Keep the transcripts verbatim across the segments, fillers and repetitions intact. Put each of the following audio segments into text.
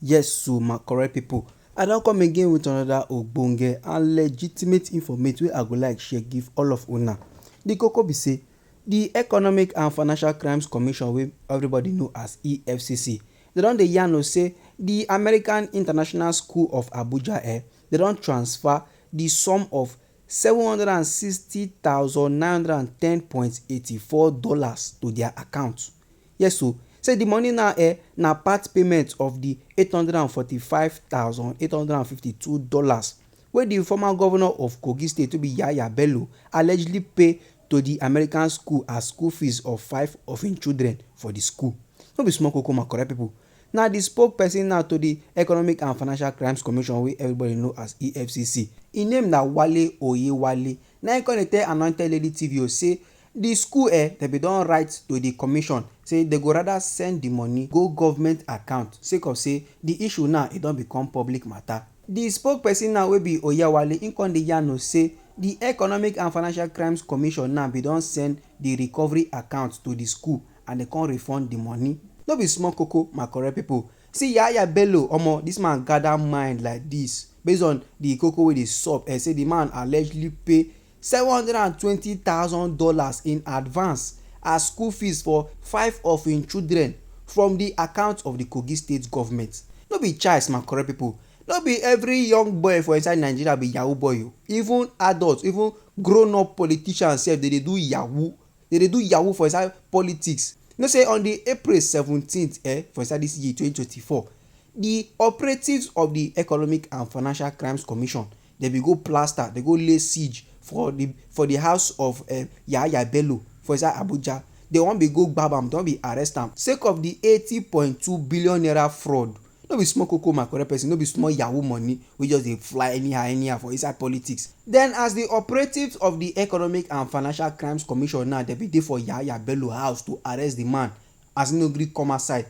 Yes, so my correct people, I don come again with another ogbonge and legitimate informate wey I go like share give all of una. The koko be say, the Economic and Financial Crimes Commission, wey everybody know as E F C C, they don dey yarn us say the American International School of Abuja, eh, they don transfer the sum of seven hundred and sixty thousand nine hundred and ten point eighty four dollars to their account. Yes, so say the money now, eh, na part payment of the eight hundred and forty five thousand eight hundred and fifty two dollars wey the former governor of Kogi State, wey be Yahaya Bello, allegedly pay to the American school as school fees of five of im children for the school. No be small koko, my correct people. Na the spokesperson now to the Economic and Financial Crimes Commission, wey everybody know as E F C C, im name na Wale Oyewale. Na im come dey tell Anointed Lady T V O say the school, eh, dem bin don write to the commission say they go rather send the money go government account, sake of say the issue now, e don become public matter. The spokesperson now, wey be Oyewale, im come dey yarn us say the Economic and Financial Crimes Commission now bin don send the recovery account to the school and they come refund the money. No be small koko, my correct people. See Yahaya Bello, omo, this man gather mind like this. Based on the koko wey dey sup, eh, say the man allegedly pay seven hundred and twenty thousand dollars in advance as school fees for five of im children from the account of the Kogi State government. No be choice, my correct people. No be every young boy for inside Nigeria be yahoo boy o. Even adults, even grown up politicians sef, they dey do yahoo. They dey do yahoo for inside politics. You know say on the April seventeenth, eh, for inside this year twenty twenty-four, the operatives of the Economic and Financial Crimes Commission, they be go plaster, they go lay siege for the, for the house of, eh, Yahaya Bello for inside Abuja. They wan be go gbab am, they wan be arrest am sake of the eighty point two billion naira fraud. No be small koko, my correct person, no be small yahoo money wey just dey fly anyhow, anyhow for inside politics. Then, as the operatives of the Economic and Financial Crimes Commission now, they be dey for Yahaya Bello house to arrest the man as he no gree come outside.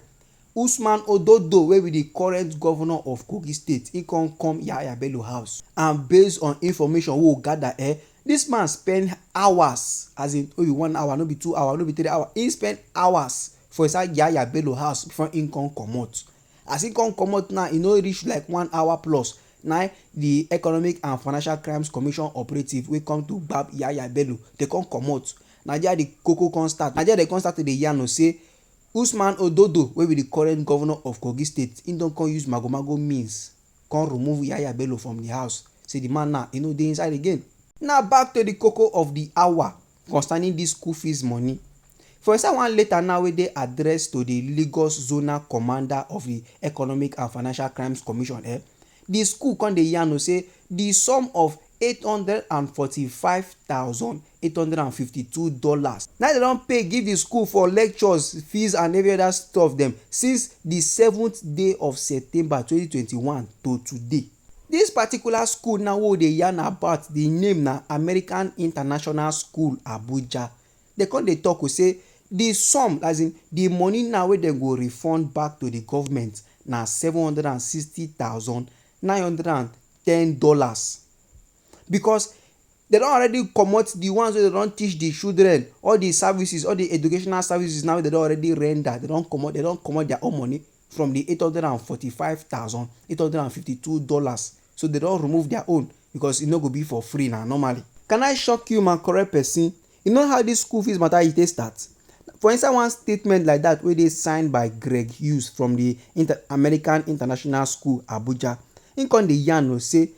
Usman Ododo, wey be the current governor of Kogi State, he come come Yahaya Bello house. And based on information wey we gather, eh, this man spend hours, as in, no be one hour, no be two hour, no be three hour. He spend hours for inside Yahaya Bello house before he come comot. As he come comot now, e no reach like one hour plus. Na the Economic and Financial Crimes Commission operative wey come to gbab Yahaya Bello, they come comot. Na there the koko come start. Na there they come start to dey yarn us say Usman Ododo, wey be the current governor of Kogi State, he don come use magomago means come remove Yahaya Bello from the house. Say the man now, he no dey inside again. Now, back to the koko of the hour concerning this school fees money. For inside one letter now wey dey addressed to the Lagos Zonal Commander of the Economic and Financial Crimes Commission, eh, the school come dey yarn us say the sum of eight hundred and forty-five thousand eight hundred and fifty-two dollars na they don pay give the school for lectures, fees and every other stuff dem since the seventh day of September twenty twenty-one to today. This particular school now wey we dey yarn about, the name na American International School Abuja. They come dey talk o say the sum, as in the money now wey dem go refund back to the government, na seven hundred and sixty thousand nine hundred and ten dollars, because they don already comot the ones wey they don teach the children, all the services, all the educational services now wey they don already render, they don comot, they don comot their own money from the eight hundred and forty-five thousand eight hundred and fifty-two dollars. So they don remove their own, because e no go be for free na normally. Can I shock you, my correct person? You know how this school fees matter e take start? For inside one statement like that wey dey signed by Greg Hughes from the Inter-, American International School, Abuja, he come dey yarn us say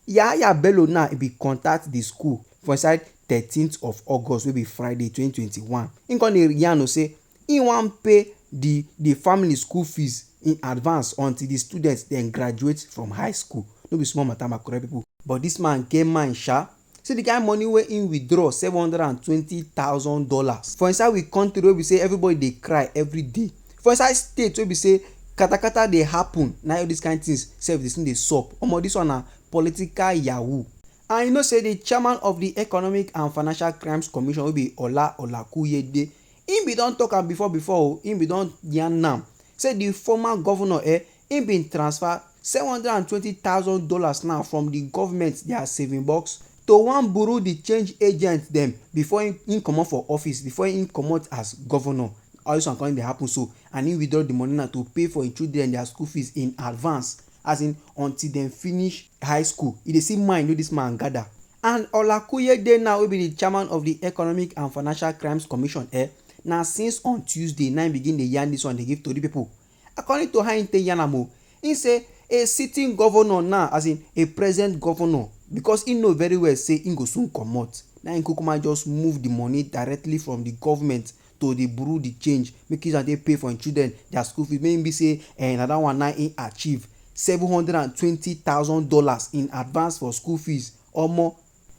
Yahaya Bello now, he be contact the school for inside thirteenth of August, wey be Friday, twenty twenty-one. He come dey yarn us say he wan pay the, the family school fees in advance until the students then graduate from high school. No be small matter, my correct people. But this man get mind, sha. See the kind money wey he withdraw, seven hundred and twenty thousand dollars. For inside we country wey be say everybody dey cry every day. For inside state wey be say katakata dey happen, na all these kind things sef dey still dey sup. Omo, this one na political yahoo. And you know say the chairman of the Economic and Financial Crimes Commission, wey be Ola Olakuyede, he be don talk am before, before o, he be don yarn am say the former governor, eh, he been transfer seven hundred and twenty thousand dollars now from the government their saving box to one bureau de change agent dem before he, he comot for office, before he comot as governor. How this one come dey happen so? And he withdraw the money now to pay for him children their school fees in advance, as in until dem finish high school. E dey see mind wey this man gather. And Olakuye dey now, wey be the chairman of the Economic and Financial Crimes Commission, eh, na since on Tuesday na him begin dey yarn this one, dey give tori people. According to how him take yarn am o, him say a sitting governor now, as in a present governor, because he know very well say he go soon comot, na him kukuma just move the money directly from the government to the bureau the change, make use am take pay for him children their school fees. Make him be say, eh, na that one na him achieve seven hundred and twenty thousand dollars in advance for school fees. Omo,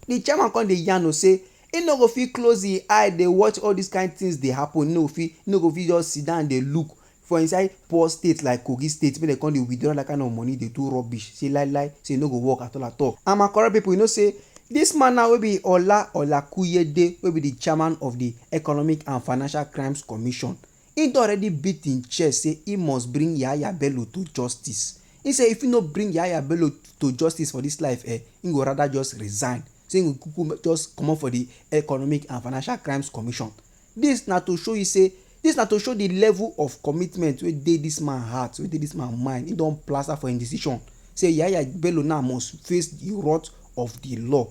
the chairman come dey yarn o say he no go fit close him eye dey watch all these kind things dey happen. He no go fit, he no go fit just sit down dey look for inside poor state like Kogi State, make dem come dey withdraw that kind of money, dey do rubbish. Say lie lie, say e no go work at all at all. And my correct people, you know say this man now, wey be Ola Olakuyede, wey be the chairman of the Economic and Financial Crimes Commission, he don already beat him chest say he must bring Yahaya Bello to justice. He say if he no bring Yahaya Bello to justice for this life, eh, he go rather just resign. Say he go kuku just comot for the Economic and Financial Crimes Commission. This na to show you say, this na to show the level of commitment wey dey this man heart, wey dey this man mind. He don plaster for him decision say Yahaya Bello now must face the wrath of the law.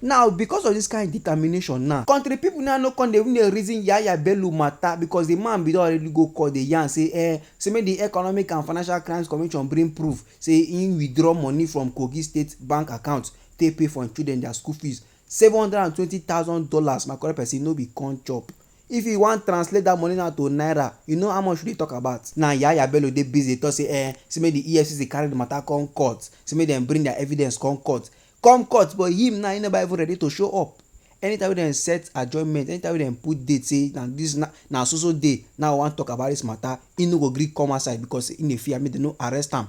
Now, because of this kind determination now, country people now no come dey even dey reason Yahaya Bello matter, because the man bin don already go court dey yarn say, eh, say make the Economic and Financial Crimes Commission bring proof say he withdraw money from Kogi State bank account take pay for him children their school fees. Seven hundred and twenty thousand dollars, my correct person, no be corn chop. If you wan translate that money now to naira, you know how much we dey talk about. Now Yahaya Bello dey busy dey talk say, eh, say make the E F C C carry the matter come court, say make dem bring their evidence come court. Come court, but him now, he never even ready to show up. Anytime wey dem set adjournment, anytime wey dem put date, say na this na, na so so day now we wan talk about this matter, he no go gree come outside because he dey fear make dem no arrest am.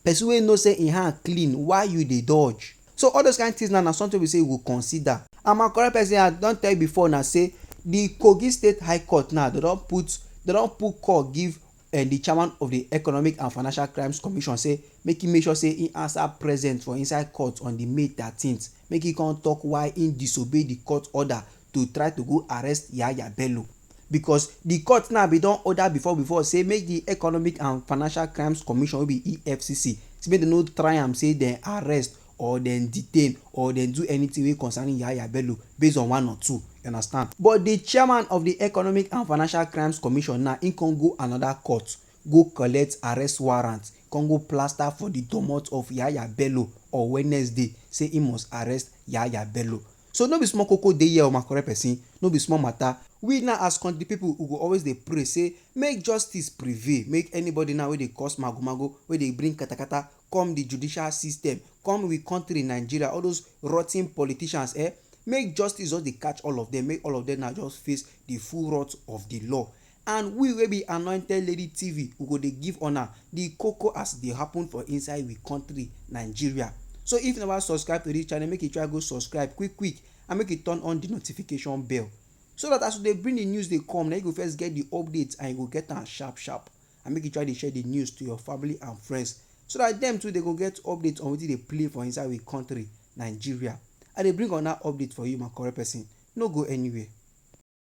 Person wey know say him hand clean, why you dey dodge? So all those kind things now na something we say we go consider. And my correct person, I don tell you before now say the Kogi State High Court now, they don put, they don put call give, eh, the chairman of the Economic and Financial Crimes Commission say make he make sure say he answer present for inside court on the May thirteenth. Make he come talk why he disobey the court order to try to go arrest Yahaya Bello. Because the court now bin don order before before say make the Economic and Financial Crimes Commission, wey be E F C C, say make dem no try am say dem arrest or dem detain or dem do anything wey concerning Yahaya Bello based on one or two, you understand? But the chairman of the Economic and Financial Crimes Commission now, he come go another court, go collect arrest warrant, come go plaster for the domot of Yahaya Bello on Wednesday, say he must arrest Yahaya Bello. So no be small koko dey here o, my correct person, no be small matter. We now as country people, we go always dey pray say make justice prevail, make anybody now wey dey cause magomago, wey dey bring katakata come the judicial system, come we country Nigeria, all those rotten politicians, eh, make justice just dey catch all of them, make all of them now just face the full wrath of the law. And we wey be Anointed Lady T V, we go dey give una the koko as e dey happen for inside we country Nigeria. So if you never subscribe to this channel, make you try go subscribe quick quick and make you turn on the notification bell, so that as we dey bring the news dey come, na you go first get the updates and you go get am sharp sharp. And make you try dey share the news to your family and friends, so that dem too, they go get updates on wetin dey play for inside we country Nigeria. I dey bring una update for you, my correct person. No go anywhere.